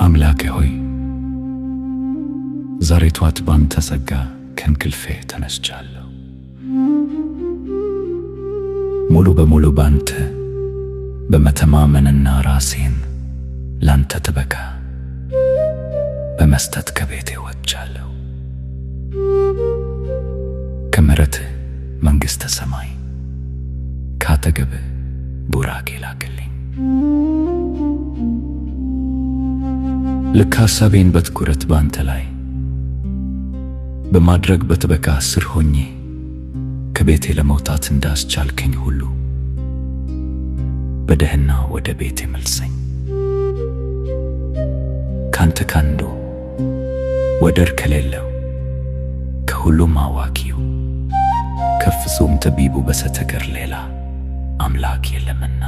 አምላኬ ሆይ፣ ዛሬ ጧት ባንተ ጸጋ ከእንቅልፌ ተነስቻለሁ። ሙሉ በሙሉ ባንተ በመተማመንና ራሴን ላንተ ጥበቃ በመስጠት ከቤቴ ወጥቻለሁ። ከምሕረትህ መንግሥተ ሰማይ፣ ካጠገብህ ቡራኬ ላክልኝ። ልክ ሐሳቤን በትኩረት ባንተ ላይ በማድረግ በጥበቃ ስር ሆኜ ከቤቴ ለመውጣት እንዳስቻልከኝ ሁሉ በደህና ወደ ቤቴ መልሰኝ። ካንተ ካንዱ ወደር ከሌለው፣ ከሁሉም አዋቂው፣ ከፍጹም ጠቢቡ በስተቀር ሌላ አምላክ የለምና።